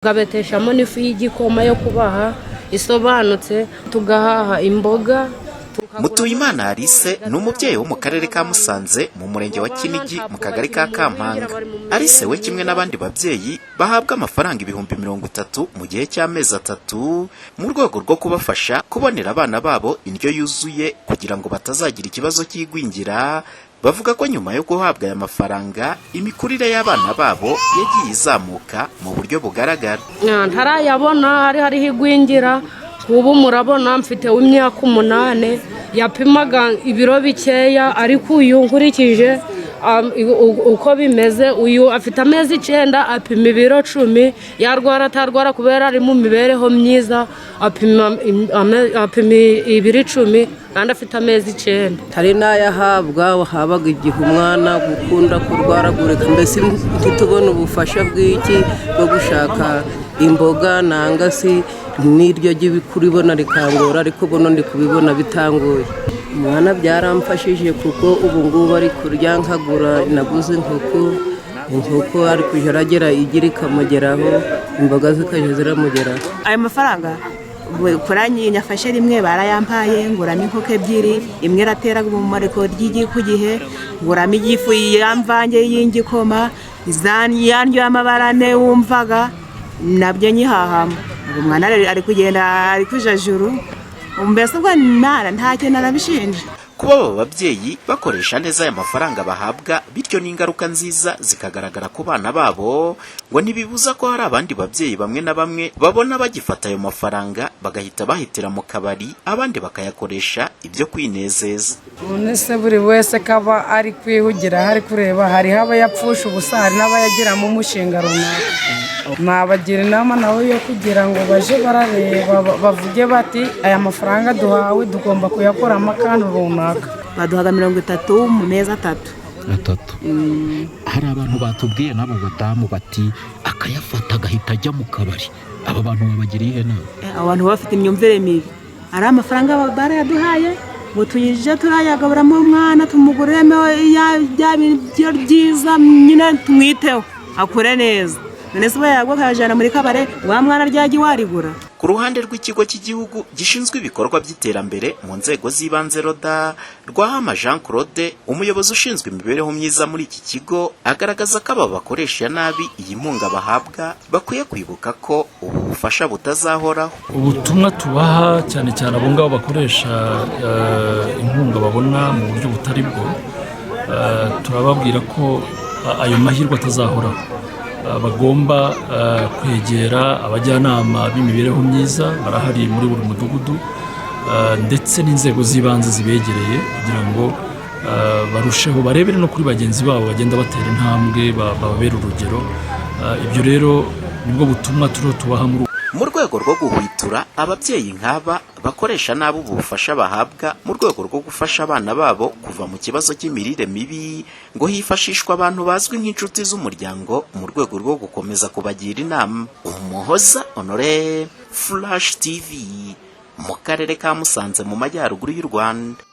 Tukabeteshamo n'ifu y'igikoma yo kubaha isobanutse, tugahaha imboga. Mutuyimana Alice ni umubyeyi wo mu karere ka Musanze, mu murenge wa Kinigi, mu kagari ka Kampanga. Alice we kimwe n'abandi babyeyi bahabwa amafaranga 30,000 mu gihe cy'amezi 3 mu rwego rwo kubafasha kubonera abana babo indyo yuzuye kugira ngo batazagira ikibazo cy'igwingira. Bavuga ko nyuma yo guhabwa aya mafaranga imikurire y'abana babo yagiye izamuka mu buryo bugaragara. Ntarayabona hari hariho igwingira. Ubu murabona mfite w'imyaka 8, yapimaga ibiro bikeya, ariko uyu nkurikije uko bimeze, uyu afite amezi 9, apima ibiro 10. Yarwara atarwara, kubera ari mu mibereho myiza, apima ibiro 10 kandi afite amezi 9. Hari n'ayahabwa, habaga igihe umwana gukunda kurwaragurika, mbese ntitubone ubufasha bw'iki bwo gushaka imboga nanga si n'iryo kuribona rikangora, ariko ubu ndi kubibona bitangoye. Umwana byaramfashije kuko ubu ngubu ari kurya, nkagura, naguze inkoko. Inkoko ari kujya aragera igi rikamugeraho, imboga zikajya ziramugeraho. Ayo mafaranga kuri nyafashe rimwe barayampaye, nguramo inkoko ebyiri, imwe iratera mu mariko ry'igi ku gihe, nguramo igifu yamvange y'igikoma, ya ndyo y'amabara ane wumvaga nabyo nyihahamo. Ubu umwana ari kugenda ari kujajuru, mbese ubwo nta kintu arabishinja. Kuba aba babyeyi bakoresha neza aya mafaranga bahabwa, bityo n'ingaruka nziza zikagaragara ku bana babo, ngo ntibibuza ko hari abandi babyeyi bamwe na bamwe babona bagifata ayo mafaranga bagahita bahitira mu kabari, abandi bakayakoresha ibyo kwinezeza. None se buri wese kaba ari kwihugira, hari kureba, hariho abayapfusha ubusa, hari n'abayagiramo umushinga runaka. Nabagira inama nabo yo kugira ngo baje barareba, bavuge bati: "Aya mafaranga duhawe tugomba kuyakoramo akantu runaka." Baduhaga 30 mu mezi 3. 3. Hari abantu batubwiye n'abo badamu bati akayafata agahita ajya mu kabari. Aba bantu babagiriye inama? Abantu baba bafite imyumvire mibi. Ari amafaranga barayaduhaye ngo tuyije turayagaburamo umwana, tumuguriremo bya biryo byiza nyine, tumwiteho akure neza. None se bayagwa akayajyana muri kabare, wa mwana ryajya iwarigura? Ku ruhande rw'ikigo cy'igihugu gishinzwe ibikorwa by'iterambere mu nzego z'ibanze, RODA, Rwahama Jean Claude, umuyobozi ushinzwe imibereho myiza muri iki kigo, agaragaza ko aba bakoresha nabi iyi nkunga bahabwa bakwiye kwibuka ko ubu bufasha butazahoraho. Ubutumwa tubaha cyane cyane abo ngabo bakoresha inkunga babona mu buryo butari bwo, turababwira ko ayo mahirwe atazahoraho. Bagomba kwegera abajyanama b'imibereho myiza, barahari muri buri mudugudu, ndetse n'inzego z'ibanze zibegereye, kugira ngo barusheho barebere no kuri bagenzi babo bagenda batera intambwe, bababere urugero. Ibyo rero nibwo butumwa turiho tubaha muri Mu rwego rwo guhwitura ababyeyi nk'aba bakoresha nabi ubu bufasha bahabwa mu rwego rwo gufasha abana babo kuva mu kibazo cy'imirire mibi, ngo hifashishwa abantu bazwi nk'inshuti z'umuryango mu rwego rwo gukomeza kubagira inama. Umuhoza Honore, Flash TV, mu karere ka Musanze mu majyaruguru y'u Rwanda.